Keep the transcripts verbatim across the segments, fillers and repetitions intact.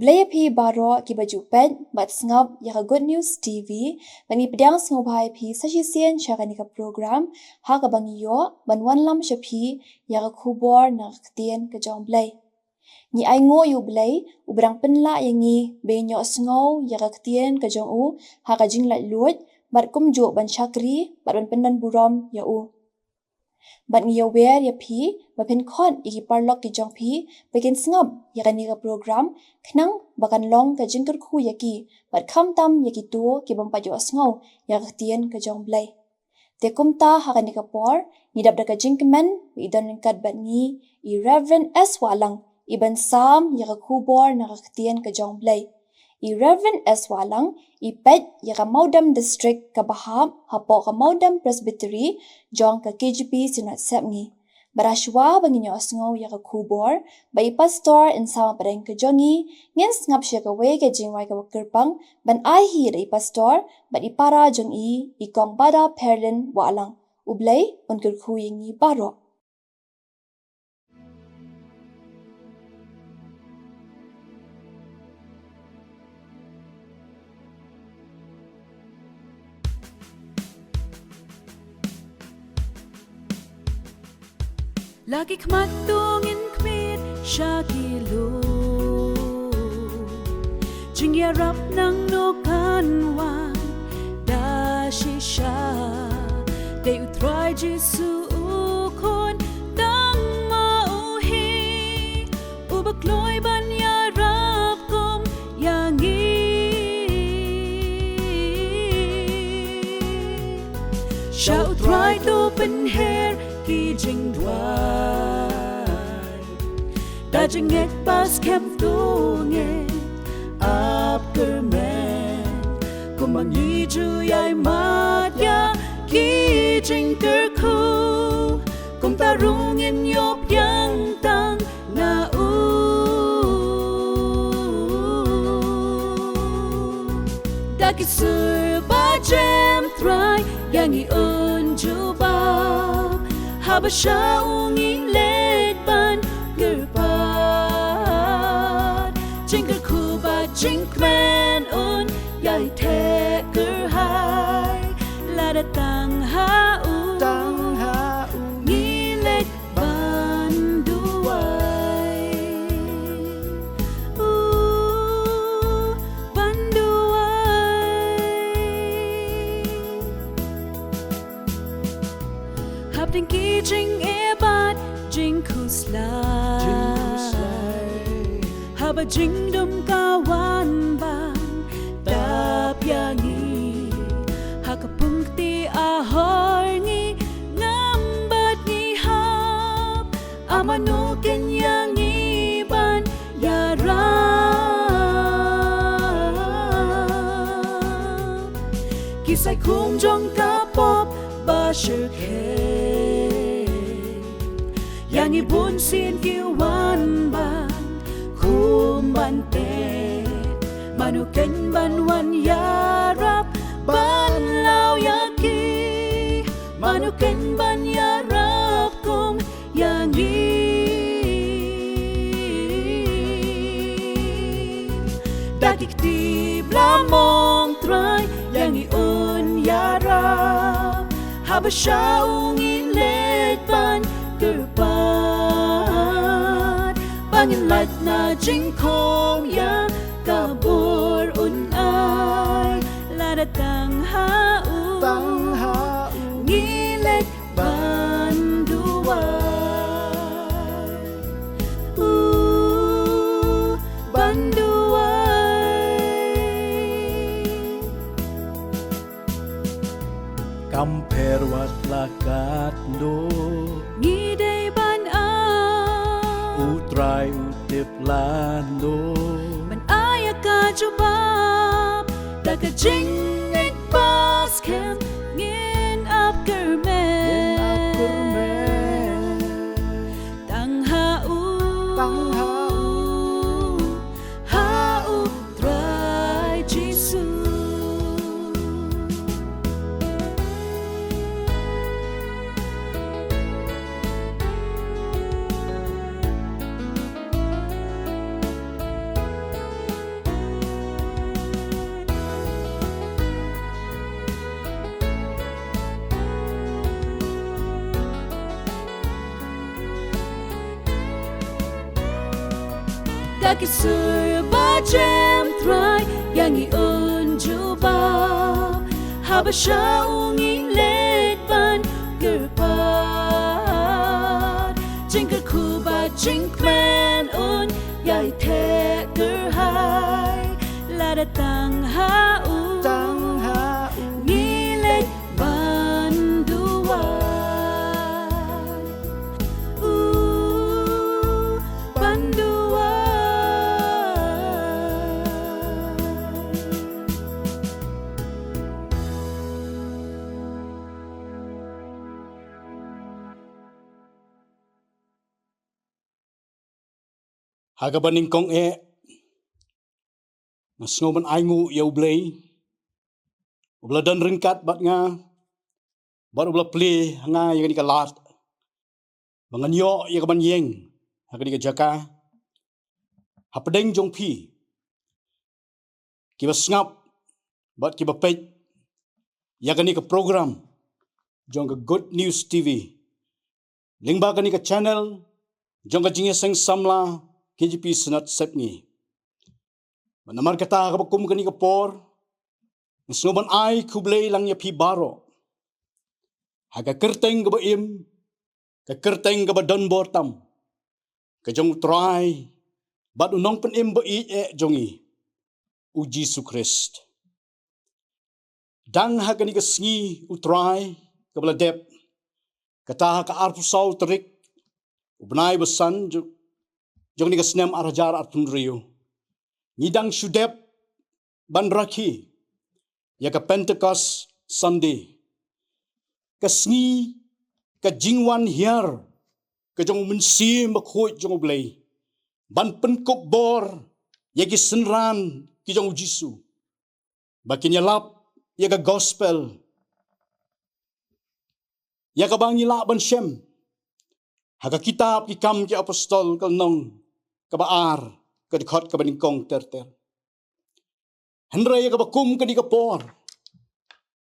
Khublei ïa phi baroh kiba ju peit bad sngap ïa ka Good News T V, bad ngi pdiang sngewbha ïa phi sa shisien sha kane ka program, ha kaba ngi ïoh ban wanlam sha phi ïa ka khubor na ka ktien ka jong U Blei. Ngi ainguh ïa U Blei, uba dang pynlah ïa ngi ba ngin ïohsngew ïa ka ktien ka jong u ha ka jinglaitluid, bad kumjuh ban shakri bad ban pyndonburom ïa u. Bad ngi ïawer ïa phi ba phin khot ïa ki paralok ki jong phi ba kin sngap ïa kane ka program, khnang ba kan long ka jingkyrkhu ïa ki, bad khamtam ïa kito ki bym pat ïohsngew ïa ka ktien ka jong U Blei. Te kumta ha kane ka por, ngi dap da ka jingkmen ba i don ryngkat bad ngi i Reverend S Wahlang, i ban sam ïa ka khubor na ka ktien ka jong U Blei. I Reverend S Wahlang i peit ïa ka Maudam District kaba hap hapoh ka Maudam Presbytery jong ka K J P Synod Sepngi. Bad ha shuwa ba ngin ïohsngew ïa ka khubor ba i pastor in sam hapdeng ka jong ngi, ngin sngap sha kawei ka jingrwai kaba kyrpang ban ai hi da i pastor bad i para jong i, i Kong Bada Perlin Wahlang. U Blei un kyrkhu ïa ngi baroh. La ki khmat to ngin khmih sha ki lum. Jingïarap nangno kan wan da shisha. Dei U Trai Jisu U Khun tang ma U hi, uba kloi ban ïarap kum ïa ngi. Sha U Trai to pynher ki jingduwai. Da jingngeit ba skhem to ngin ap kyrmen. Kumba ngi ju ïai mad ïa ki jingkyrkhu, kumta ruh ngin ïoh pdiang tang na u. Da ki sur ba jem Trai ïa ngi un jubab, haba sha u ngi leit ban kyrpad. Jingkyrkhu bad jingkmen un ïai theh kyrhai. Lada tang ha u, tang ha u ngi leit ban duwai. U, ban duwai. Hapdeng ki jingeh bad jingkhuslai. Jingkhuslai. Haba jingdum ka wan ban tap ïa ngi. Ha ka pung kti ahor ngi ngam bad ngi hap. Amano kin ïa ngi ban ïarap. Ki saikhum jong ka pop ba shyrkhei. Ïa ngi bunsien ki wan ban khum ban peit. Mano kin ban wan ïarap ban law ïa ki. Mano kin ban ïarap kum ïa ngi. Da ki kti ba la mong Trai ïa ngi un ïarap. Haba sha u ngi leit ban kyrpad. Ba ngin lait na jingkhong ïa ka bor un ai. Lada tang ha u. Tang ha u. Ngi leit ban duwai. U, ban duwai. Kam pher wat la katno. Ngi dei ban ap. U Trai u tip lano. Ban ai ïa ka jubab. Da ka jingngeit ba skhem ngin ap kyrmen. Ngin ap kyrmen. Tang ha u. Tang ha u. Ha u Trai Jisu. Da ki sur ba jem Trai ïa ngi un jubab, haba sha u ngi leit ban kyrpad. Jingkyrkhu bad jingkmen un ïai theh kyrhai, lada tang ha u, tang ha u ngi leit ban duwai. U ban duwai. Ha kaba nyngkong eh, nga sngew ban ainguh ïa U Blei, uba la don ryngkat bad nga, bad uba la plie ha nga ïa kane ka lad, ba ngan ïoh ïa ka ban ïeng ha kane ka jaka hapdeng jong phi, kiba sngap bad kiba peit ïa kane ka program jong ka Good News T V, lyngba kane ka channel jong ka Jingïaseng Samla K J P Synod Sepngi. Bad namar kata, ha kaba kum kane ka por, nga sngew ban ai khublei lang ïa phi baroh, ha ka kyrteng kaba im, ka kyrteng kaba don bor tam, ka jong U Trai bad U Nongpynim ba ïeit eh jong ngi, U Jisu Khrist. Dang ha kane ka sngi U Trai kaba la dep, kata ha ka arphew saw tarik u bnai ba san jong, jong kane ka snem ar hajar arphew hynriew, ngi dang shu dep ban rakhe ïa ka Pentecost Sunday, ka sngi ka jingwan hiar ka jong U Mynsiem Bakhuid jong U Blei, ban pynkup bor ïa ki synran ki jong U Jisu, ba kin ïalap ïa ka gospel, ïa kaba ngi lah ban shem ha ka kitab Ki Kam ki Apostol, ka lynnong kaba ar, ka dkhot kaba nyngkong ter ter. Hynrei ha kaba kum kane ka por,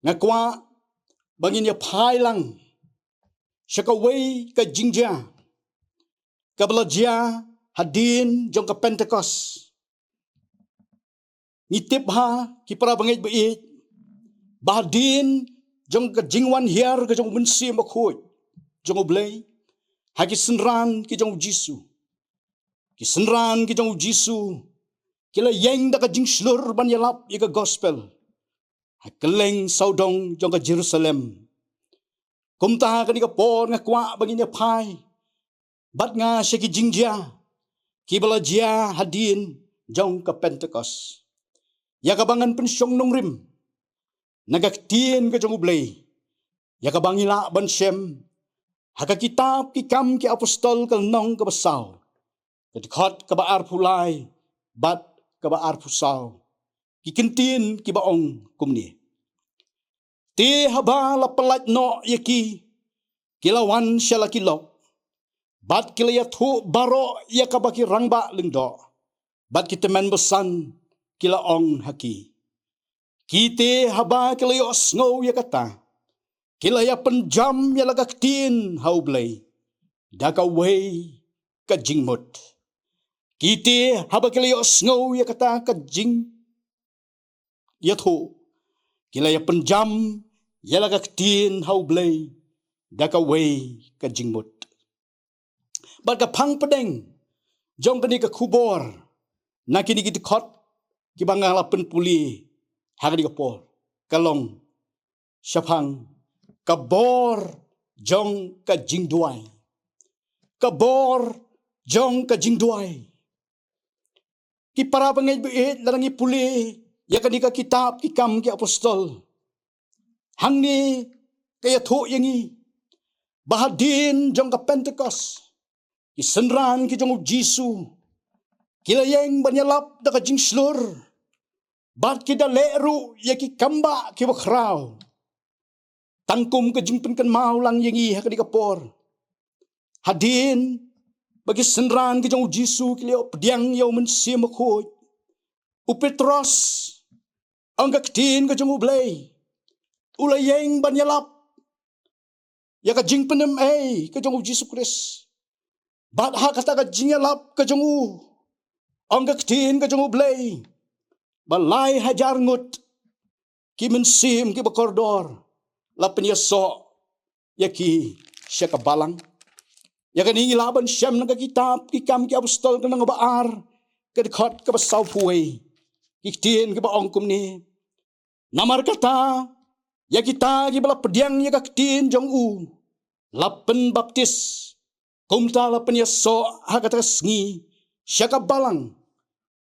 nga kwah ba ngin ïa phai lang sha kawei ka jingjia kaba la jia hadien jong ka Pentecost. Ngi tip ha, ki para bangeit ba ïeit, ba hadien jong ka jingwan hiar ka jong U Mynsiem Bakhuid jong U Blei ha ki synran ki jong U Jisu, ki synran ki jong U Jisu ki la ïeng da ka jingshlur ban ïalap ïa ka gospel ha kylleng sawdong jong ka Jerusalem. Kumta ha kane ka por nga kwah ba ngin ïa phai bad nga sha ki jingjia kiba la jia hadien jong ka Pentecost, ïa kaba ngan pynshong nongrim na ka Ktien ka jong U Blei, ïa kaba ngi lah ban shem ha ka kitab Ki Kam ki Apostol, ka lynnong kaba saw, ka dkhot kaba arphew lai bad kaba arphew saw. Ki kyntien kiba ong kumne: Te haba la pyllait noh ïa ki, ki la wan sha la ki lok, bad ki la ïathuh baroh ïa kaba ki rangbah lyngdoh bad ki tymmen basan ki la ong ha ki. Ki te haba ki la ïohsngew ïa kata, ki la ïa pynjam ïa la ka ktien ha U Blei da kawei ka jingmut. Ki te haba ki la ïohsngew ïa kata ka jingïathuh, ki la ïa pynjam ïa la ka ktien ha U Blei da kawei ka jingmut. Bad ka phang pdeng jong kane ka khubor na kine ki dkhot kiba nga la pynpule ha kane ka por, ka long shaphang ka bor jong ka jingduwai. Ka bor jong ka jingduwai. Ki para bangeit ba ïeit, lada ngi pule ïa kane ka kitab Ki Kam ki Apostol, hangne ka ïathuh ïa ngi ba hadien jong ka Pentecost, ki synran ki jong U Jisu ki la ïeng ban ïalap da ka jingshlur, bad ki da leh ruh ïa ki kambah kiba khraw. Tang kum ka jingpynkynmaw lang ïa ngi ha kane ka por, hadien ba ki synran ki jong U Jisu ki la ïoh pdiang ïa U Mynsiem Bakhuid, u Petros, ong ka ktien ka jong U Blei, u la ïeng ban ïalap ïa ka jingpynim ei ka jong U Jisu Khrist. Bad ha kata ka jingïalap ka jong u, Ong ka ktien ka jong U Blei ba lai hajar ngut ki mynsiem kiba kordor la pynïasoh ïa ki sha ka balang. Ïa kane ngi lah ban shem na ka kitab Ki Kam ki Apostol ka lynnong ba ar, ka dkhot kaba sawphew wei. Ki ktien kiba ong kumne: Namar kata, ïa kita kiba la pdiang ïa ka ktien jong u la pynbaptis, kumta la pynïasoh ha kata ka sngi sha ka balang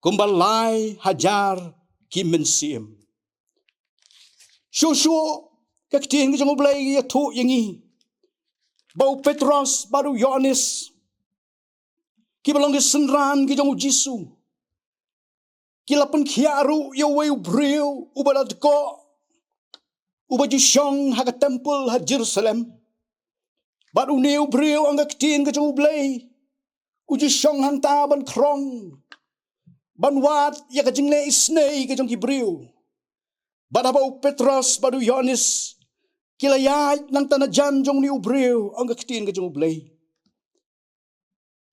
kumba lai hajar ki mynsiem. Shuh shuh ka ktien ka jong U Blei ka ïathuh ïa ngi ba u Petros bad u Ïoannis, kiba long ki synran ki jong U Jisu, ki la pynkhiah ruh ïa uwei u briew uba la dkoh, uba ju shong ha ka templ ha Jerusalem. Bad une u briew, ong ka ktien ka jong U Blei, u ju shong hangta ban khrong, ban wad ïa ka jingleh isynei ka jong ki briew. Bad haba u Petros bad u Ïoannis ki la ïaid nangta na jan jong une u briew, ong ka ktien ka jong U Blei,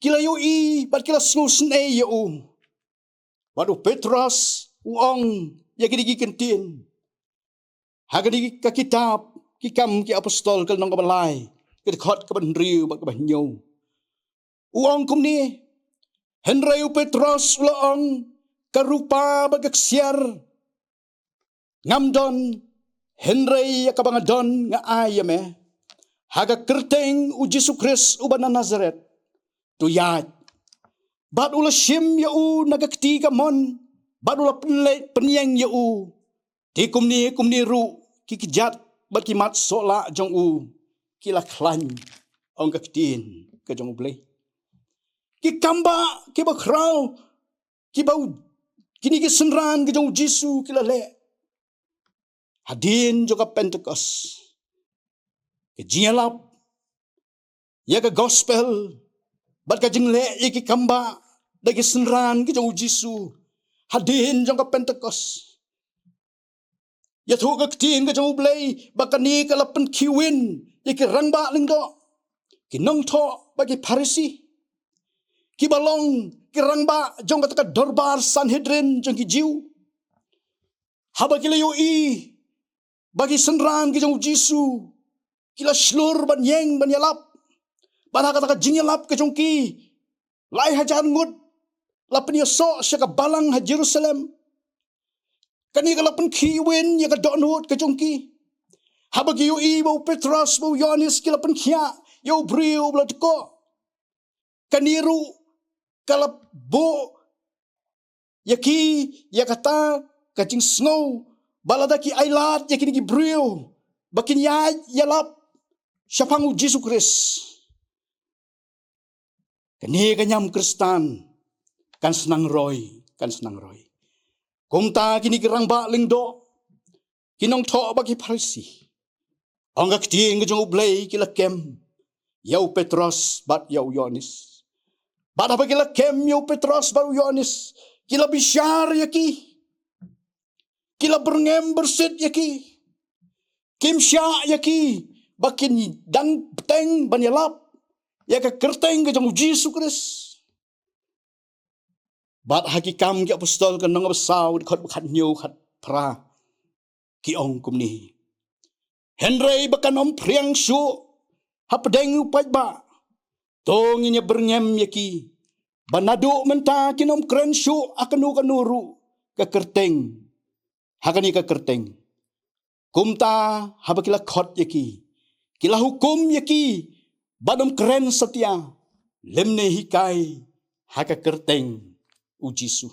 ki la ïohi bad ki la sngewsynei ïa u. Bad u Petros u ong ïa kine ki kyntien ha kane ka kitab Ki Kam ki Apostol ka lynnong kaba lai, ka dkhot kaba hynriew bad kaba hynñiew. U ong kumne: Hynrei u Petros u la ong, ka rupa bad ka ksiar ngam don, hynrei ïa kaba nga don nga ai ïa me. Ha ka kyrteng U Jisu Khrist uba na Nasaret, to ïaid. Bad u la shim ïa u na ka kti kamon, bad u la pynleit pynïeng ïa u. Te kumne kumne ruh ki kjat bad ki mat sohlah jong u ki la khlaiñ, ong ka ktien ka jong U Blei. Ki kambah kiba khraw, kiba u, kine ki synran ki jong U Jisu ki la leh hadien jong ka Pentekost, ka jingïalap ïa ka gospel bad ka jingleh ïa ki kambah da ki synran ki jong U Jisu hadien jong ka Pentekost. Ïathuh ka ktien ka jong U Blei ba kane ka la pynkhih win ïa ki rangbah lyngdoh, ki nongthoh bad ki Pharisi, kiba long ki rangbah jong kata ka dorbar Sanhedrin jong ki Jiw. Haba ki la ïohi ba ki synran ki jong U Jisu ki la shlur ban ïeng ban ïalap, bad ha kata ka jingïalap ka jong ki, lai hajar ngut la pynïasoh sha ka balang ha Jerusalem. Kane ka la pynkhih win ïa ka dohnud ka jong ki. Haba ki ïohi ba u Petros bad u Ïoannis ki la pynkhiah ïa u briew uba la dkoh, kane ruh ka la buh ïa ki ïa kata ka jingsngew ba lada ki ailad ïa kine ki briew ba kin ïaid ïalap shaphang U Jisu Khrist, kane ka niam Khristan kan sa nang roi, kan sa nang roi. Kumta kine ki rangbah lyngdoh, ki nongthoh bad ki Pharisi, ong ka ktien ka jong U Blei, ki la kem ïa u Petros bad ïa u Ïoannis. Bad haba ki la kem ïa u Petros bad u Ïoannis, ki la bishar ïa ki, ki la byrngem byrsit ïa ki, kim shah ïa ki ba kin dang bteng ban ïalap ïa ka kyrteng ka jong U Jisu Khrist. Bad ha Ki Kam ki Apostol ka lynnong ba saw, dkhot ba khathynñiew khatphra, ki ong kumne: Hynrei ba kan ym phriang shuh hapdeng u paidbah, to ngin ïa byrngem ïa ki, ba naduh mynta kin ym kren shuh ha kano kano ruh ka kyrteng, ha kane ka kyrteng. Kumta haba ki la khot ïa ki, ki la hukum ïa ki ban ym kren satia lymne hikai ha ka kyrteng U Jisu.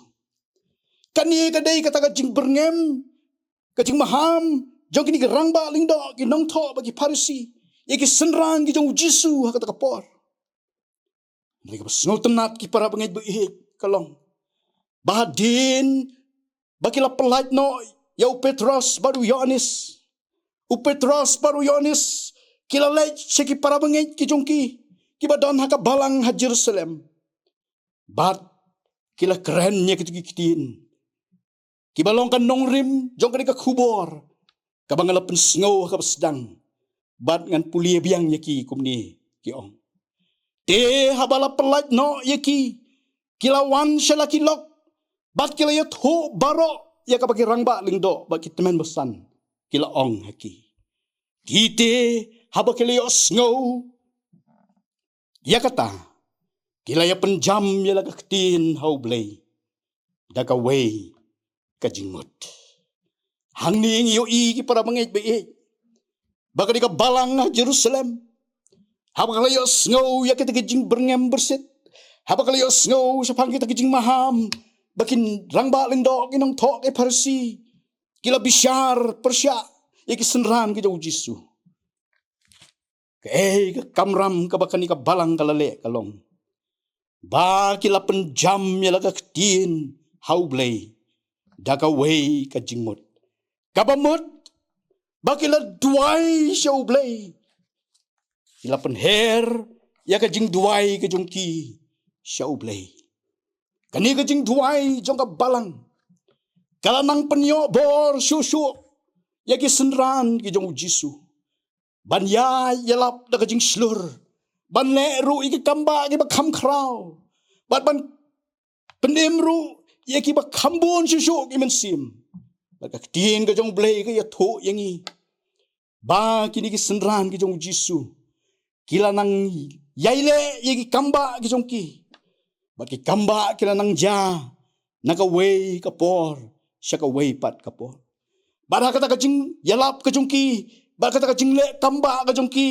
Kane ka dei kata ka jingbyrngem, ka jingmaham jong kine ki rangbah lyngdoh, ki nongthoh bad ki Pharisi ïa ki synran ki jong U Jisu ha kata ka por. Hynrei kaba sngewtynnat, ki para bangeit ba ïeit, ka long ba hadien ba ki la pyllait noh ïa u Petros bad u Ïoannis, u Petros bad u Ïoannis ki la leit sha ki para bangeit ki jong ki, kiba don ha ka balang ha Jerusalem. Bad ki la kren ïa kito ki ktien kiba long ka nongrim jong kane ka khubor kaba nga la pynsngew ha kaba sdang. Bad ngan pule biang ïa ki kumne, ki ong: Te haba la pyllait noh ïa ki, ki la wan sha la ki lok Bad ki la ïathuh baroh ïa kaba ki rangbah lyngdoh bad ki tymmen basan ki la ong ha ki. Ki te, haba ki la ïohsngew ïa kata, ki la ïa pynjam ïa la ka ktien ha U Blei da kawei ka jingmut. Hangne ngi ïohi, ki para bangeit ba ïeit, ba kane ka balang ha Jerusalem, haba ka la ïohsngew ïa kita ki jingbyrngem byrsit, haba ka la ïohsngew shaphang kita ki jingmaham ba ki rangbah lyngdoh, ki nongthoh, ki Pharisi ki la bishar pyrshah ïa ki synran ki jong U Jisu, kaei ka kamram kaba kane ka balang ka la leh? Ka long ba ki la pynjam ïa la ka ktien ha U Blei da kawei ka jingmut, kaba mut ba ki la duwai sha U Blei. Ki la pynher ïa ka jingduwai ka jong ki sha U Blei. Kane ka jingduwai jong ka balang ka la nang pynïoh bor shuh shuh ïa ki synran ki jong U Jisu ban ïaid ïalap da ka jingshlur, ban leh ruh ïa ki kambah kiba kham khraw, bad ban pynim ruh ïa kiba kham bun shuh shuh ki mynsiem. Bad ka ktien ka jong U Blei ka ïathuh ïa ngi ba kine ki synran ki jong U Jisu ki la nang ïai leh ïa ki kambah ki jong ki, bad ki kambah ki la nang jia na kawei ka por sha kawei pat ka por. Bad ha kata ka jingïalap ka jong ki, bad kata ka jingleh kambah ka jong ki,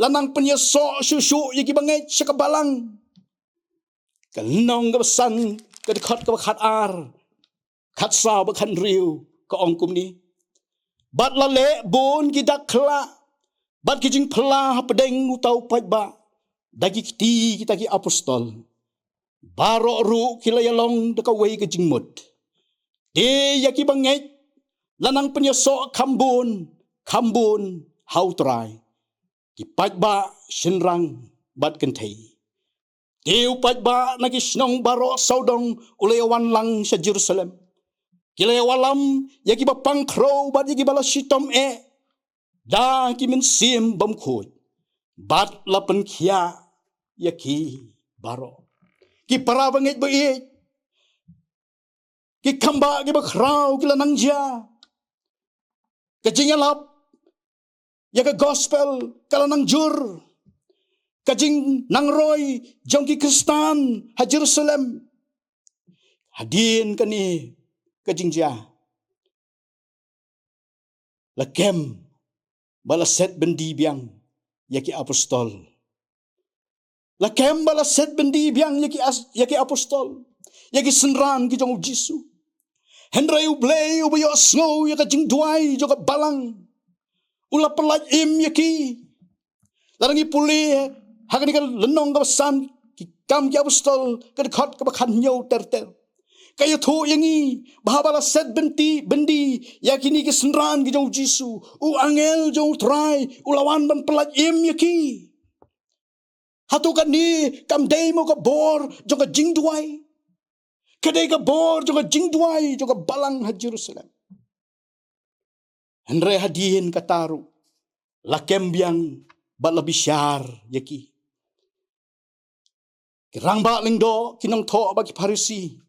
la nang pynïasoh shuh shuh ïa kiba ngeit sha ka balang. Ka lynnong kaba san, ka dkhot kaba khatar, khatsaw bad khathynriew ka ong kumne: Bad la leh bun ki dak khyllah bad ki jingphylla hapdeng uta u paidbah da ki kti kita ki apostol. Baroh ruh ki la ïalong da kawei ka jingmut. Te ïa kiba ngeit la nang pynïasoh kham bun kham bun ha U Trai, ki paidbah, shynrang bad kynthei. Te u paidbah na ki shnong baroh sawdong u la ïawan lang sha Jerusalem. Ki la ïawallam ïa kiba pang khrew bad ïa kiba la shitom eh da ki mynsiem bymkhuid, bad la pynkhiah ïa ki baroh. Ki para bangeit ba ïeit, ki kambah kiba khraw ki la nang jia. Ka jingïalap ïa ka gospel ka la nang jur. Ka jingnangroi jong ki Khristan ha Jerusalem. Hadien kane ka jingjia, la kem ba la set byndi biang ïa ki apostol. La kem ba la set byndi biang ïa ki as-, ïa ki apostol, ïa ki synran ki jong U Jisu. Hynrei U Blei uba ïohsngew ïa ka jingduwai jong ka balang u la pyllait im ïa ki. Lada ngi pule ha kane ka lynnong kaba san, Ki Kam ki Apostol, ka dkhot kaba khathynñiew ter ter, ka ïathuh ïa ngi ba haba la set byndi, byndi ïa kine ki synran ki jong U Jisu, u angel jong U Trai u la wan ban pyllait im ïa ki. Hato kane kam dei mo ka bor jong ka jingduwai? Ka dei ka bor jong ka jingduwai jong ka balang ha Jerusalem. Hynrei hadien kata ruh, la kem biang bad la bishar ïa ki. Ki rangbah lyngdoh, ki nongthoh bad ki Pharisi,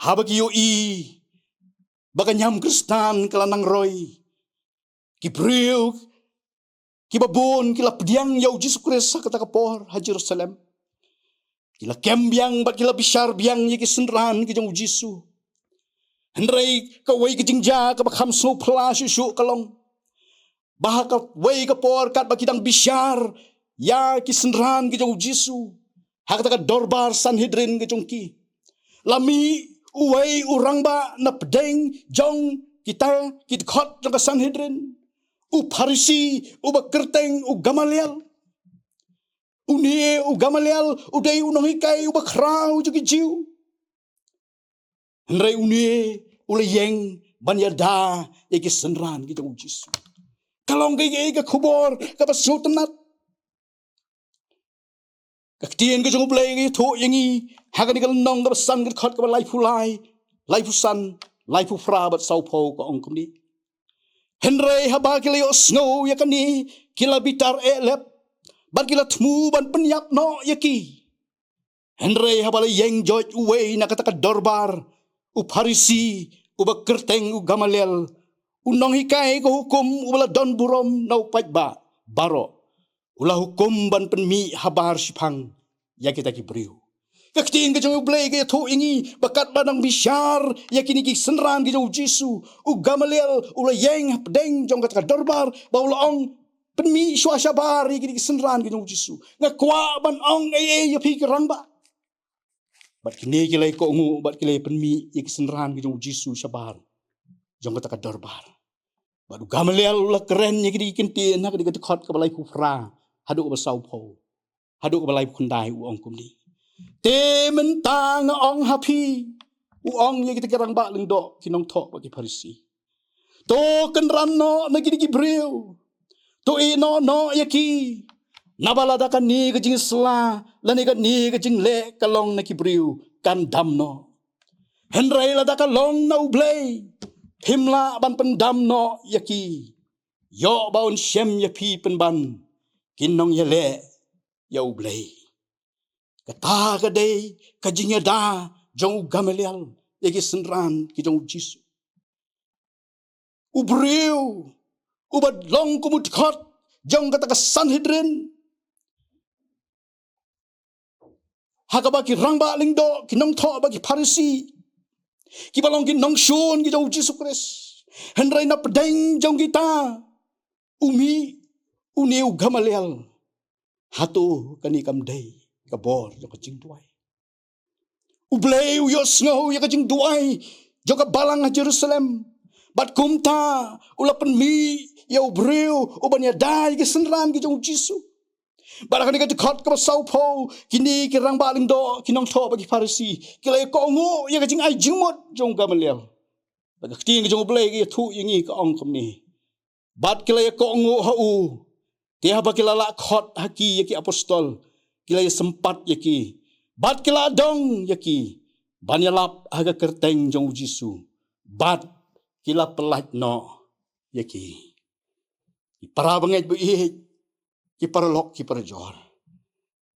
haba ki ïohi ba ka niam Khristan ka la nangroi, ki briew kiba bun ki la pdiang ïa U Jisu Khrist ha kata ka por ha Jerusalem. Ki la kem biang bad ki la bishar biang ïa ki synran ki jong U Jisu. Hynrei kawei ka jingjia kaba kham sngewphylla shuh shuh ka long ba ha kawei ka por, katba ki dang bishar ïa ki synran ki jong U Jisu ha kata ka dorbar Sanhedrin ka jong ki, la mih uwei u rangbah na pdeng jong kita ki dkhot jong ka Sanhedrin, u Pharisi uba kyrteng u Gamaliel. Une u Gamaliel u dei u nonghikai uba khraw jong ki Jiw. Hynrei une u la ïeng ban ïada ïa ki synran ki jong U Jisu. Ka long kaei ka khubor kaba sngewtynnat. Ka ktien ka jong U Blei ka ïathuh ïa ngi ha kane ka lynnong kaba san, ka dkhot kaba laiphew lai, laiphew san, laiphew phra bad sawphew, ka ong kumne: Hynrei haba ki la ïohsngew ïa kane, ki la bitar eh lep bad ki la thmu ban pynïap noh ïa ki. Hynrei haba la ïeng joit uwei na kata ka dorbar, u Pharisi, uba kyrteng u Gamaliel, u nonghikai ka hukum uba la don burom na u paidbah baroh, u la hukum ban pynmih habar shiphang ïa kita ki briew. Ka ktien ka jong U Blei ka ïathuh ïa ngi ba katba dang bishar ïa kine ki synran ki jong U Jisu, u Gamaliel u la ïeng hapdeng jong kata ka dorbar bad u la ong, pynmih shuwa shabar ïa kine ki synran ki jong U Jisu. Nga kwah ban ong ei ei ïa phi ki rangbah. Bad kine ki la ïa kohnguh bad ki la ïa pynmih ïa ki synran ki jong U Jisu shabar jong kata ka dorbar. Bad u Gamaliel u la kren ïa kine ki kyntien ha kane ka dkhot kaba laiphew phra haduh kaba sawphew, haduh kaba laiphew khyndai, u ong kumne: Te mynta nga ong ha phi, u ong ïa kita ki rangbah lyngdoh, ki nongthoh bad ki Pharisi, to kynran noh na kine ki briew, to ïehnoh noh ïa ki, naba lada kane ka jingsla lane kane ka jingleh ka long na ki briew, kan dam noh. Hynrei lada ka long na U Blei, phim lah ban pyndam noh ïa ki. Ïoh ba un shem ïa phi pynban ki nongïaleh ïa U Blei. Kata ka dei ka jingïada jong u Gamaliel ïa ki synran ki jong U Jisu. U briew uba long kum u dkhot jong kata ka Sanhedrin, ha kaba ki rangbah lyngdoh, ki nongthoh bad ki Pharisi kiba long ki nongshun ki jong U Jisu Khrist, hynrei na pdeng jong kita u mih une u Gamaliel. Hato kane kam dei ka bor jong ka jingduwai? U Blei u ïohsngew ïa ka jingduwai jong ka balang ha Jerusalem, bad kumta u la pynmih ïa u briew uban ïada ïa ki synran ki jong U Jisu. Bad ha kane ka dkhot kaba sawphew, kine ki rangbah lyngdoh, ki nongthoh bad ki Pharisi ki la ïa kohnguh ïa ka jingai jingmut jong u Gamaliel. Bad ka ktien ka jong U Blei ka ïathuh ïa ngi, ka ong kumne: Bad ki la ïa kohnguh ha u, te haba ki la lah khot ha ki ïa ki apostol, ki la ïa sympat ïa ki, bad ki la dong ïa ki ban ïalap ha ka kyrteng jong U Jisu, bad ki la pyllait noh ïa ki. Ki para bangeit ba ïeit, ki paralok, ki parajor,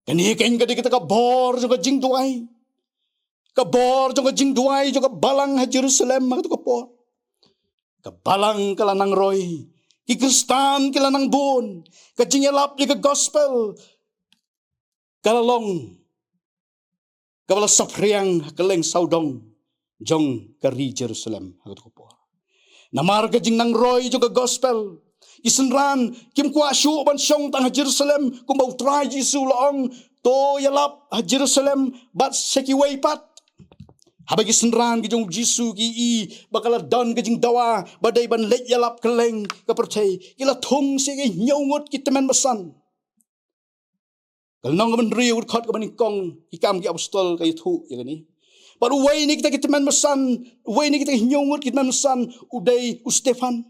kane keiñ ka dei kata ka bor jong ka jingduwai. Ka bor jong ka jingduwai jong ka balang ha Jerusalem ha kata ka por. Ka balang ka la nang roi, ki Khristan ki la nang bun, ka jingïalap ïa ka gospel ka la long kaba la saphriang ha kylleng sawdong jong ka ri Jerusalem ha kata ka por. Namar ka jingnang roi jong ka gospel, ki synran kim kwah shuh ban shong tang ha Jerusalem, kumba U Trai Jisu u la ong: To ïalap ha Jerusalem bad sha kiwei pat. Haba ki synran ki jong U Jisu ki i ba ka la don ka jingdawa ba dei ban leit ïalap kylleng ka pyrthei, ki la thung sha ki hynñiew ngut ki tymmen basan. Ka lynnong kaba hynriew, dkhot kaba nyngkong, Ki Kam ki Apostol ka ïathuh ïa kane. Bad uwei na kita ki tymmen basan, uwei na kita ki hynñiew ngut ki tymmen basan, u dei u Stephan.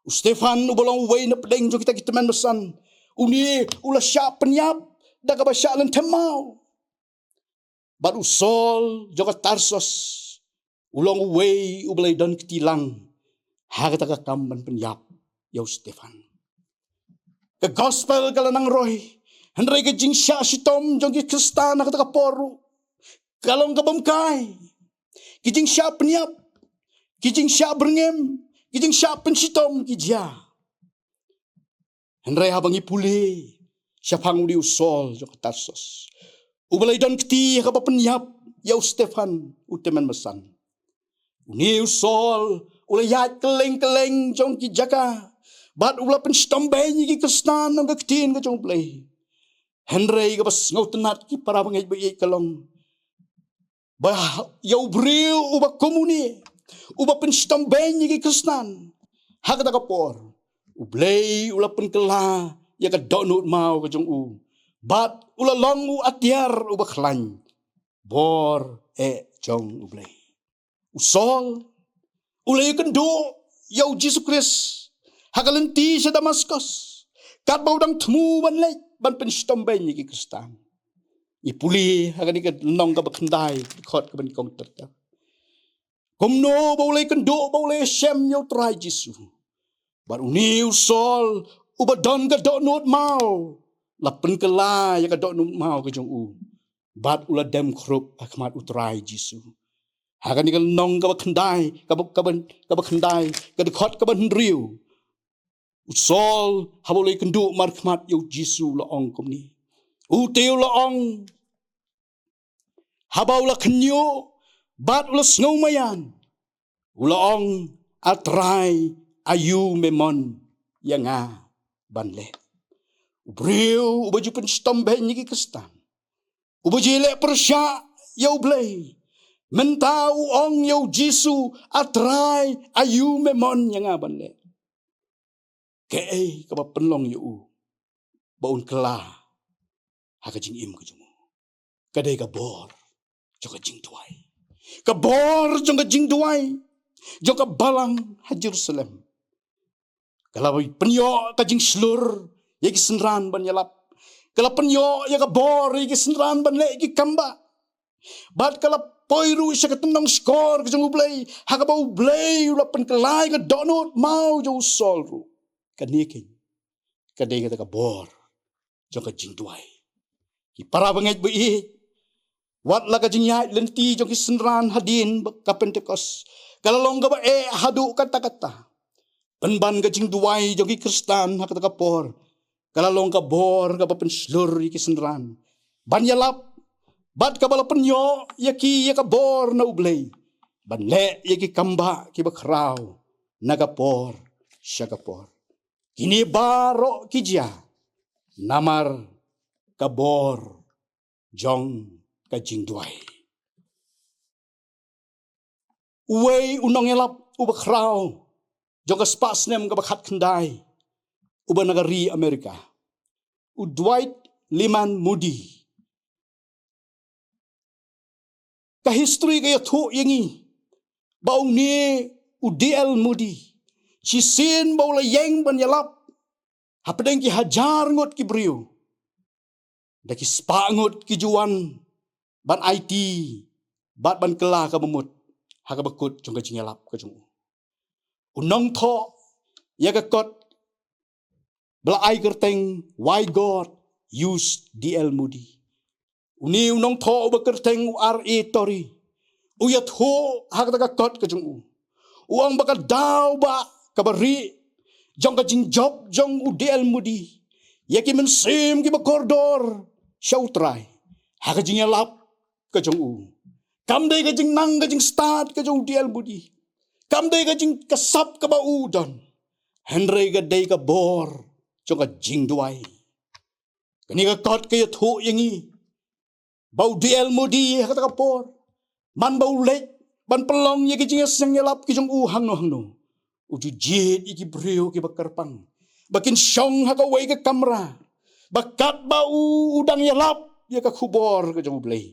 U Stephan uba long uwei na pdeng jong kita ki tymmen basan, une u la shah pynïap da kaba shah lynthem maw. Bad u Saul jong ka Tarsus u long uwei uba la ïadon kti lang ha kata ka kam ban pynïap ïa u Stephan. Ka gospel ka la nang roi, hynrei ka jingshah shitom jong ki Khristan ha kata ka por ruh ka long ka bym kai. Ki jingshah pynïap, ki jingshah byrngem, ki jingshah pynshitom ki jia. Hynrei haba ngi pule shaphang une u Saul jong ka Tarsus, uba la ïadon kti ha kaba pynïap ïa u Stephan u tymmen basan, une u Saul u la ïaid kylleng kylleng jong ki jaka bad u la pynshitom beiñ ïa ki Khristan, ong ka ktien ka jong U Blei. Hynrei kaba sngewtynnat, ki para bangeit ba ïeit, ka long ba ïa u briew uba kum une, uba pynshitom beiñ ïa ki Khristan ha kata ka por, U Blei u la pynkylla ïa ka dohnud maw ka jong u, bad u la long u atiar uba khlaiñ. Bor eh jong U Blei. U Saul u la ïakynduh ïa U Jisu Khrist ha ka lynti sha Damaskos, katba u dang thmu ban leit ban pynshitom beiñ ïa ki Khristan. Ngi pule ha kane ka lynnong kaba khyndai, dkhot kaba nyngkong ter ter, kumno ba u la ïakynduh, ba u la ïashem ïa U Trai Jisu. Bad une u Saul uba don ka dohnud maw, la pynkylla ïa ka dohnud maw ka jong u bad u la dem khrup ha khmat u Trai Jisu. Ha kane ka lynnong kaba khyndai, kaba, kaba, kaba khyndai, ka dkhot kaba hynriew. U Saul, haba u la ïakynduh markhmat ïa u Jisu, u la ong kumne. U te u la ong, haba u la khynñiuh bad u la sngew maïan, u la ong, A Trai, aïu me mon ïa nga ban leh? U briew uba ju pynshitom beiñ ïa ki Khristan, uba ju leh pyrshah ïa U Blei, mynta u ong ïa u Jisu, A Trai, aïu me mon ïa nga ban leh? Kaei kaba pynlong ïa u ba un kylla ha ka jingim ka jong u? Ka dei ka bor jong ka jingduwai. Ka bor jong ka jingduwai jong ka balang ha Jerusalem. Ka la pynïoh ka jingshlur ïa ki synran ban ïalap. Ka la pynïoh ïa ka bor ïa ki synran ban leh ki kam ba. Bad ka la poi ruh sha ka tyndong shkor ka jong U Blei, ha kaba U Blei u la pynkylla ïa ka dohnud maw jong u Saul ruh. Kane keiñ ka dei kata ka bor jong ka jingduwai. Ki para bangeit ba ïeit, wat la ka jingïaid lynti jong ki synran hadien ba ka Pentekost ka la long kaba eh haduh katta katta, pynban ka jingduwai jong ki Khristan ha kata ka por ka la long ka bor kaba pynshlur ïa ki synran ban ïalap, bad kaba la pynïoh ïa ki ïa ka bor na U Blei ban leh ïa ki kam ba kiba khraw na ka por sha ka por. Kine baroh ki jia namar ka bor jong ka jingduwai. Uwei u nongïalap uba khraw jong ka spah snem kaba khatkhyndai, uba na ka ri Amerika, u Dwight Lyman Moody. Ka history ka ïathuh ïa ngi ba une u D L Moody, shisien ba u la ïeng ban ïalap hapdeng ki hajar ngut ki briew, da ki spah ngut ki ju wan ban aiti bad ban kylla kaba mut ha kaba kut jong ka jingïalap ka jong u. U nongthoh ïa ka kot ba la ai kyrteng Why God Used D L Moody. Une u nongthoh uba kyrteng u R A Torrey u ïathuh ha kata ka kot ka jong u, u ong ba ka daw ba kaba rieh jong ka jingjop jong u D L Moody ïa ki mynsiem kiba kordor sha U Trai ha ka jingïalap ka jong u, kam dei ka jingnang ka jingstad ka jong u D L Moody, kam dei ka jingkasap kaba u don, hynrei ka dei ka bor jong ka jingduwai. Kane ka kot ka ïathuh ïa ngi ba u D L Moody ha kata ka por, man ba u leit ban pynlong ïa ki jingïaseng ïalap ki jong u hangno hangno, u ju jied ïa ki briew kiba kyrpang ba kin shong ha kawei ka kamra, ba katba u, u dang ïalap ïa ka khubor ka jong U Blei,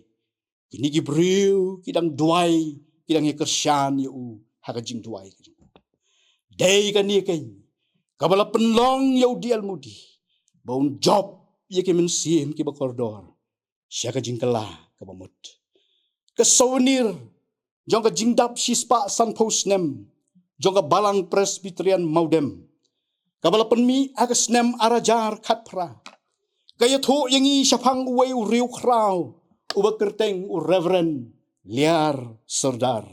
kine ki briew ki dang duwai, ki dang ïakyrshan ïa u ha ka jingduwai ka jong u. Dei kane keiñ kaba la pynlong ïa u D L Moody ba un jop ïa ki mynsiem kiba kordor sha ka jingkylla kaba mut. Ka souvenir jong ka jingdap shispah sanphew snem jong ka Balang Presbyterian Mawdem, kaba la pynmih ha ka snem ar hajar khatphra, ka ïathuh ïa ngi shaphang uwei u riewkhraw uba kyrteng u Reverend Liar Serdar.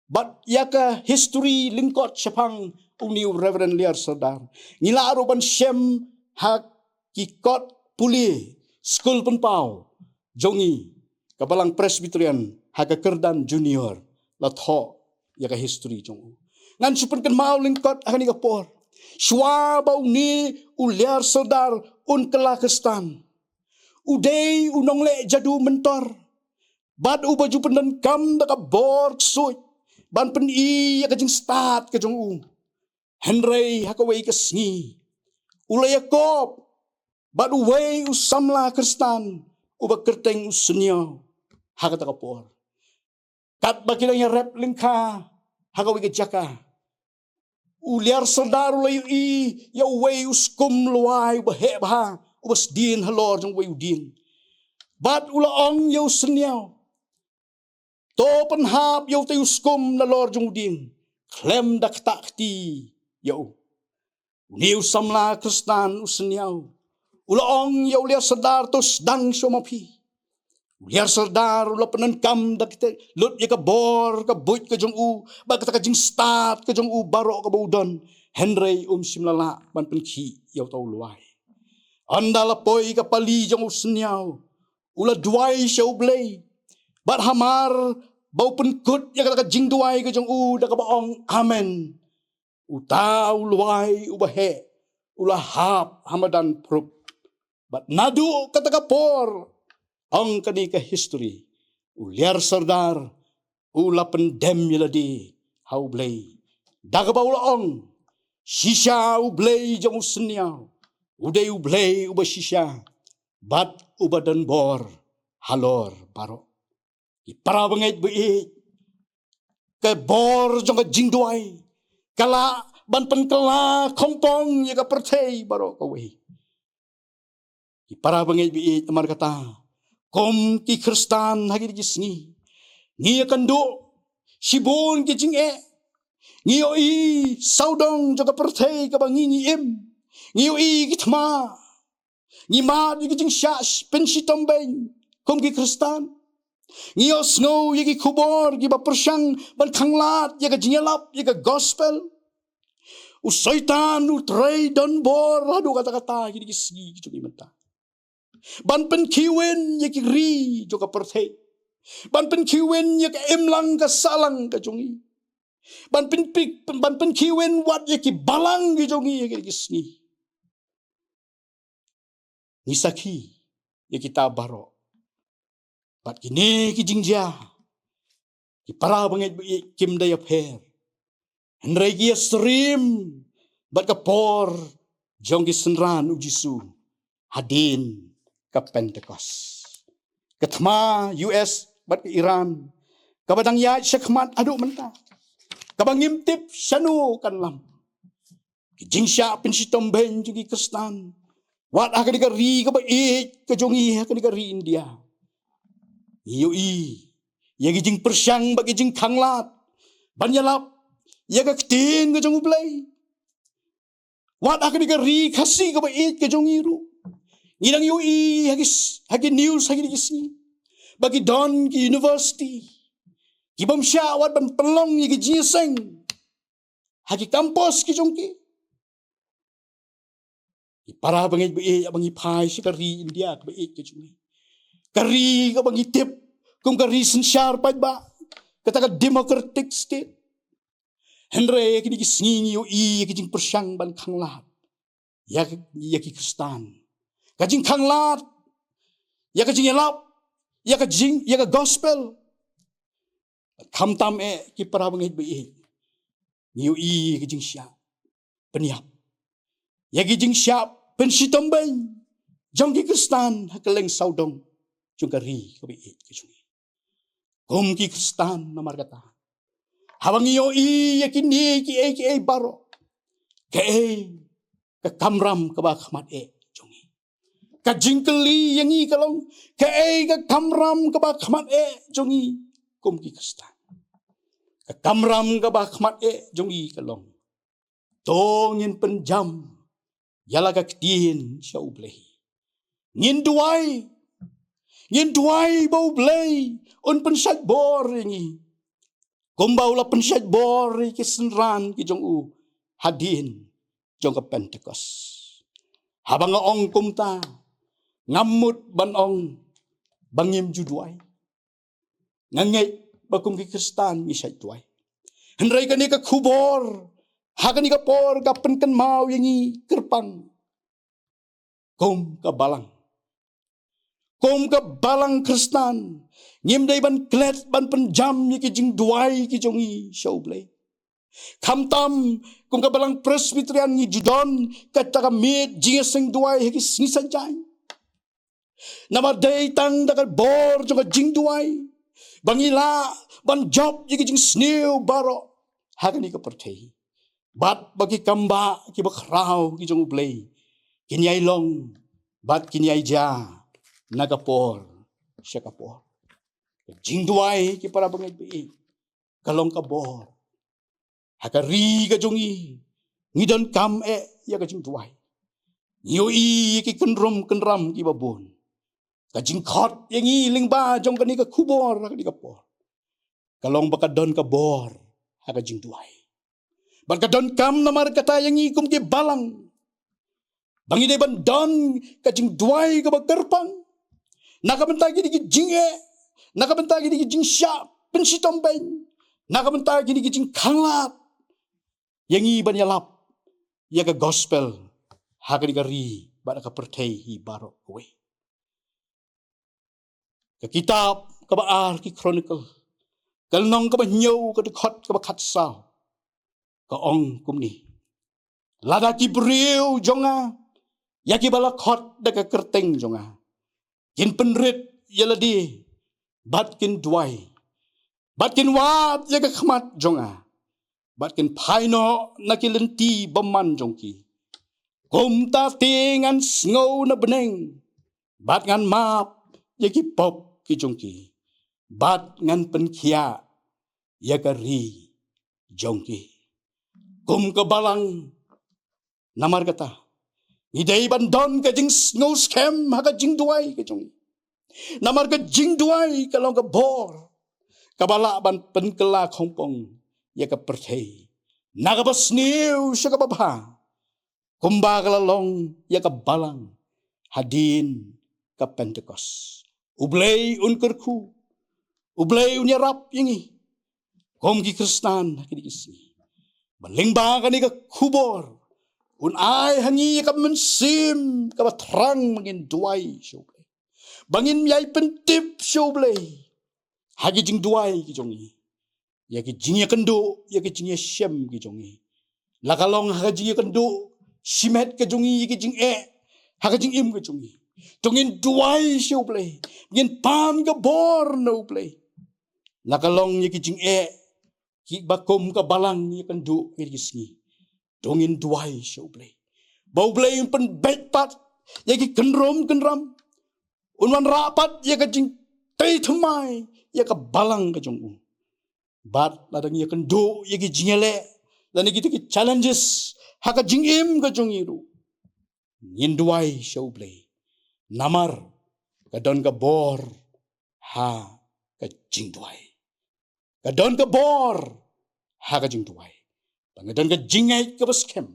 Bad ïa ka history lyngkot shaphang une u Reverend Liar Serdar, ngi lah ruh ban shem ha ki kot pule skul pynpaw jong ngi, ka Balang Presbyterian ha ka kyrdan junior la thoh ïa ka history jong u. Ngan shu pynkynmaw lyngkot ha kane ka por. Shuwa ba une u Liar Serdar un kylla Khristan, u dei u nongleh jadu mentor, bad uba ju pyndonkam da ka bor ksuid ban pyni ïa ka jingstad ka jong u. Hynrei ha kawei ka sngi u la ïakop bad uwei u samla Khristan uba kyrteng u Synñiaw ha kata ka por. Katba ki dang ïarep lyngkha ha kawei ka jaka, u Liar Serdar u la ïohi ïa uwei u skum lwai uba heh bha, uba sdien halor jong uwei u dieng. Bad u la ong ïa u Synñiaw, to pynhap ïa utei u skum nalor jong u dieng khlem da ktah kti ïa u. Une u samla Khristan u Synñiaw u la ong ïa u Liar Serdar, to sdang shuwa ma phi. U Liar Sordar u la pyndonkam da kata lut ïa ka bor ka buit ka jong u bad kata ka jingstad ka jong u baroh kaba u don. Hynrei um shym la lah ban pynkhih ïa uta u lwai. Ynda la poi ka pali jong u synñiaw, u la duwai sha U Blei. Bad hamar ba u pynkut ïa kata ka jingduwai ka jong u da kaba ong amen, uta u lwai uba heh u la hap ha madan phrup. Bad naduh kata ka por, ong kane ka history, u Liar Sordar u la pyndem ïa lade ha U Blei da kaba u la ong, shisha U Blei jong u synñiaw u dei U Blei uba shisha bad uba don bor halor baroh. Ki para bangeit ba ïeit, ka bor jong ka jingduwai ka lah ban pynkylla khongpong ïa ka pyrthei baroh kawei. Ki para bangeit ba ïeit, namar kata kum ki Khristan ha kine ki sngi ngi ïakynduh shibun ki jingeh. Ngi ïohi sawdong jong ka pyrthei kaba ngi ngi im. Ngi ïohi ki thma. Ngi mad ïa ki jingshah pynshitom beiñ kum ki Khristan. Ngi ïohsngew ïa ki khubor kiba pyrshang ban khanglad ïa ka jingïalap ïa ka gospel. U Soitan u trei don bor haduh katta katta ha kine ki sngi ki jong ngi mynta ban pynkhih win ïa ki ri jong ka pyrthei, ban pynkhih win ïa ka imlang ka sahlang ka jong ngi, ban pyn, ban pynkhih win wat ïa ki balang ki jong ngi ha kine ki sngi. Ngi sakhi ïa kita baroh. Bad kine ki jingjia, ki para bangeit ba ïeit, kim da ïapher, hynrei ki ïasyriem bad ka por jong ki synran U Jisu hadien ka Pentekost. Ka thma U S bad ka Iran kaba dang ïaid shakhmat haduh mynta, kaba ngim tip shano kan lam. Ki jingshah pynshitom beiñ jong ki Khristan, wat ha kane ka ri kaba ïeit ka jong ngi, ha kane ka ri India, ngi ïohi ïa ki jingpyrshang bad ki jingkhanglad ban ïalap ïa ka ktien ka jong U Blei. Wat ha kane ka ri Khasi kaba ïeit ka jong ngi ruh, ngi dang ïohi ha ki s-, ha ki news ha kine ki sngi ba ki don ki university kibym shah wat ban pynlong ïa ki jingïaseng ha ki campus ki jong ki. Ki para bangeit ba ïeit, ba ngi phai sha ka ri India kaba ïeit ka jong ngi, ka ri kaba ngi tip kum ka ri synshar paidbah, kata ka democratic state, hynrei ha kine ki sngi ngi ïohi ïa ki jingpyrshang ban khanglad ïa, ïa ki Khristan, ka jingkhanglad ïa ka jingïalap ïa ka jing, ïa ka gospel. Khamtam eh, ki para bangeit ba ïeit, ngi ïohi ïa ki jingshah pynïap, ïa ki jingshah pynshitom beiñ jong ki Khristan ha kylleng sawdong jong ka ri kaba ïeit ka jong ngi. Kum ki Khristan, namar kata, haba ngi ïohi ïa kine kiei kiei baroh, kaei ka kamram kaba khmat eh jong ngi? Ka jingkylli ïa ngi ka long, kaei ka kamram kaba khmat eh jong ngi kum ki Khristan? Ka kamram kaba khmat eh jong ngi ka long, to ngin pynjam ïa la ka ktien sha U Blei. Ngin duwai, ngin duwai ba U Blei un pynshait bor ïa ngi, kumba u la pynshait bor ïa ki synran ki jong u hadien jong ka Pentekost. Haba nga ong kumta, ngam mut ban ong ba ngim ju duwai. Nga ngeit ba kum ki Khristan ngi shait duwai. Hynrei kane ka khubor ha kane ka por ka pynkynmaw ïa ngi kyrpang kum ka balang, kum ka balang Khristan, ngim dei ban klet ban pynjam ïa ki jingduwai ki jong ngi sha U Blei. Khamtam, kum ka balang Presbyterian ngi ju don kata ka miet jingïaseng duwai ha ki sngi Saitjaiñ. Namar dei tang da ka bor jong ka jingduwai ba ngi lah ban jop ïa ki jingsniew baroh ha kane ka pyrthei, bad ba ki kambah kiba khraw ki jong U Blei kin ïai long bad kin ïai jia na ka por sha ka por. Ka jingduwai, ki para bangeit ba ïeit, ka long ka bor. Ha ka ri ka jong ngi, ngi donkam eh ïa ka jingduwai. Ngi ïohi ïa ki kynrum kynram kiba bun. Ka jingkhot ïa ngi lyngba jong kane ka khubor ha kane ka por ka long ba ka don ka bor ha ka jingduwai. Bad ka donkam namar kata ïa ngi kum ki balang ba ngi dei ban don ka jingduwai kaba kyrpang na ka bynta kine ki jingeh, na ka bynta kine ki jingshah pynshitom beiñ, na ka bynta kine ki jingkhanglad ïa ngi ban ïalap ïa ka gospel ha kane ka ri bad ha ka pyrthei hi baroh kawei. Ka kitab kaba ar ki Chronicle, ka lynnong kaba hynñiew, ka dkhot kaba khatsaw, ka ong kumne: Lada ki briew jong nga, ïa kiba la khot da ka kyrteng jong nga, kin pynrit ïa lade bad kin duwai bad kin wad ïa ka khmat jong nga bad kin phai noh na ki lynti bymman jong ki, kumta te ngan sngew na bneng bad ngan map ïa ki pop ki jong ki bad ngan pynkhiah ïa ka ri jong ki. Kum ka balang, namar kata ngi dei ban don ka jingsngew skhem ha ka jingduwai ka jong ngi. Namar ka jingduwai ka long ka bor kaba lah ban pynkylla khongpong ïa ka pyrthei na kaba sniew sha kaba bha, kumba ka la long ïa ka balang hadien ka Pentekost. U Blei un kyrkhu, U Blei un ïarap ïa ngi kum ki Khristan ha kine ki sngi, ba lyngba kane ka khubor un ai ha ngi ïa ka mynsiem kaba thrang ba ngin duwai sha U Blei, ba ngin ïai pyntip sha U Blei ha ki jingduwai ki jong ngi, ïa ki jingïakynduh, ïa ki jingïashem ki jong ngi. La ka long ha ka jingïakynduh shimet ka jong ngi ïa ki jingeh ha ka jingim ka jong ngi, to ngin duwai sha U Blei, ngin pan ka bor na U Blei. La ka long ïa ki jingeh kiba kum ka balang ïakynduh ïa ki sngi, to ngin duwai sha U Blei ba U Blei un pynbeit pat ïa ki kynrum kynram, un wanrah pat ïa ka jingtei thymmai ïa ka balang ka jong u. Bad lada ngi ïakynduh ïa ki jingïaleh lane kita ki challenges ha ka jingim ka jong ngi ruh, ngin duwai sha U Blei, namar ka don ka bor ha ka jingduwai. Ka don ka bor ha ka jingduwai. Ba nga don ka jingngeit kaba skhem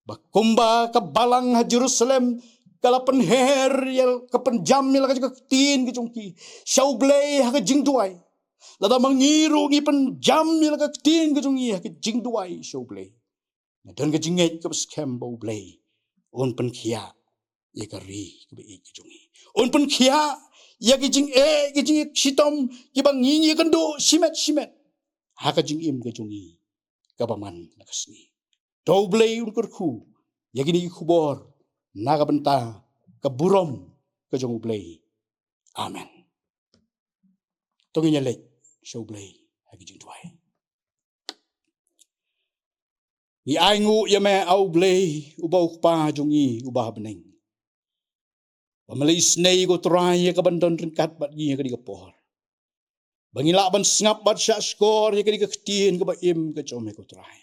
ba kumba ka balang ha Jerusalem ka la pynher ïa, ka pynjam ïa la ka jong ka ktien ka jong ki sha U Blei ha ka jingduwai, lada ma ngi ruh ngi pynjam ïa la ka ktien ka jong ngi ha ka jingduwai sha U Blei, nga don ka jingngeit kaba skhem ba U Blei un pynkhiah ïa ka ri kaba ïeit ka jong ngi, un pynkhiah ïa ki jingeh, ki jingshitom kiba ngi ïakynduh shimet shimet ha ka jingim ka jong ngi kaba man la ka sngi. To U Blei un kyrkhu ïa kine ki khubor na ka bynta ka burom ka jong U Blei. Amen. To ngin ïaleit sha U Blei ha ki jingduwai. Ngi ainguh ïa me, A U Blei, uba U Kpa jong ngi uba ha bneng, ba me la isynei, ko Trai, ïa ka ban don ryngkat bad ngi ha kane ka por, ba ngin lah ban sngap bad shahshkor ïa kane ka ktien kaba im ka jong me, ko Trai.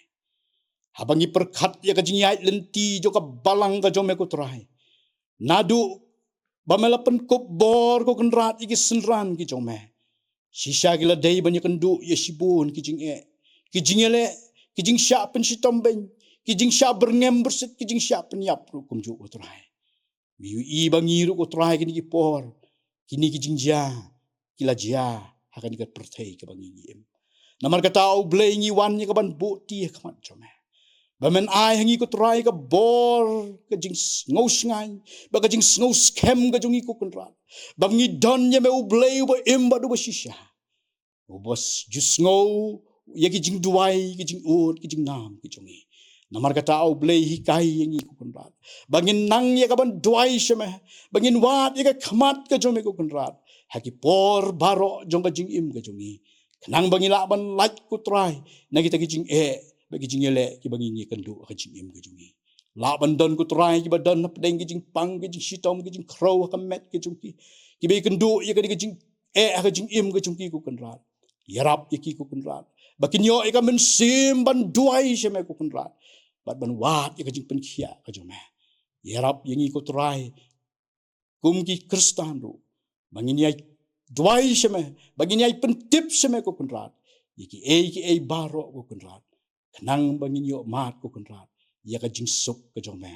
Haba ngi pyrkhat ïa ka jingïaid lynti jong ka balang ka jong me, ko Trai, naduh ba me la pynkup bor, ko Kynrad, ïa ki synran ki jong me, shisha ki la dei ban ïakynduh ïa shibun ki jingeh, ki jingïaleh, ki jingshah pynshitom beiñ, ki jingshah byrngem byrsit, ki jingshah pynïap ruh kumjuh, ko Trai. Me ïohi ba ngi ruh, ko Trai, kine ki por, kine ki jingjia ki la jia ha kane ka pyrthei kaba ngi, ngi im. Namar kata, A U Blei, ngi wan ïa ka ban buh kti ha khmat jong me, ba men ai ha ngi, ko Trai, ka bor ka jingsngew shngaiñ bad ka jingsngew skhem ka jong ngi, ko Kynrad, ba ngi don ïa me, U Blei uba im bad uba shisha, uba s-, ju sngew ïa ki jingduwai, ki jingud, ki jingnam ki jong ngi. Namar kata, A U Blei, hikai ïa ngi, ko Kynrad, ba ngin nang ïa ka ban duwai sha me, ba ngin wad ïa ka khmat ka jong me, ko Kynrad, ha ki por baroh jong ka jingim ka jong ngi, khnang ba ngi lah ban lait, ko Trai, na kita ki jingeh bad ki jingïaleh kiba ngi, ngi ïakynduh ha ka jingim ka jong ngi. Lah ban don, ko Trai, kiba don hapdeng ki jingpang, ki jingshitom, ki jingkhrew ha ka met ka jong ki, kiba ïakynduh ïa ka, ka jing eh ha ka jingim ka jong ki, ko Kynrad. Ïarap ïa ki, ko Kynrad, ba kin ïoh ïa ka mynsiem ban duwai sha me, ko Kynrad, bad ban wad ïa ka jingpynkhiah ka jong me. Ïarap ïa ngi, ko Trai, kum ki Khristan ruh, ba ngin ïai duwai sha me, ba ngin ïai pyntip sha me ko Kynrad ïa kiei kiei baroh ko Kynrad, khnang ba ngin ïoh mad ko Kynrad ïa ka jingsuk ka jong me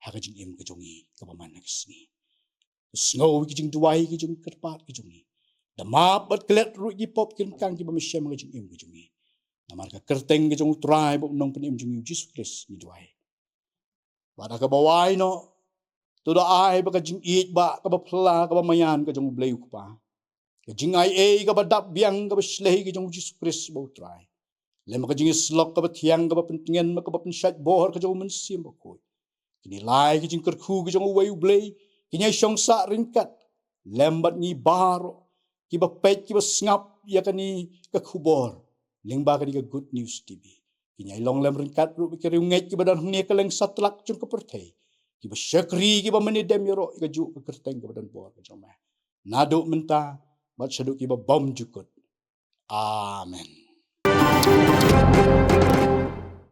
ha ka jingim ka jong ngi kaba man ha ka sngi. Sngew ïa ki jingduwai ki jong kyrpad ki jong ngi, da map bad klet ruh ïa ki pop ki ryngkang kiba me shem ha ka jingim ka jong ngi. Namar ka kyrteng ka jong U Trai bad U Nongpynim jong ngi U Jisu Khrist ngi duwai. Bad ha kaba wai noh, to da ai ba ka jingïeit ba kaba phylla kaba maïan ka jong U Blei U Kpa, ka jingaiei kaba dap biang kaba shlei ka jong U Jisu Khrist ba U Trai, lem bad ka jingïasyllok kaba thiang kaba pyntngen bad kaba pynshait bor ka jong U Mynsiem Bakhuid, kine lai ki jingkyrkhu ki jong uwei U Blei kin ïai shong sah ryngkat lem bad ngi baroh kiba peit kiba sngap ïa kane ka khubor lyngba kane ka Good News T V. Kin ïai long lem ryngkat ruh bad ki riewngeit kiba don hangne ha kylleng satlak jong ka pyrthei, kiba shakri kiba mynïadem ïaroh ïa kajuh ka kyrteng kaba don bor ka jong me, naduh mynta bad shaduh kiba bymjukut. Amen.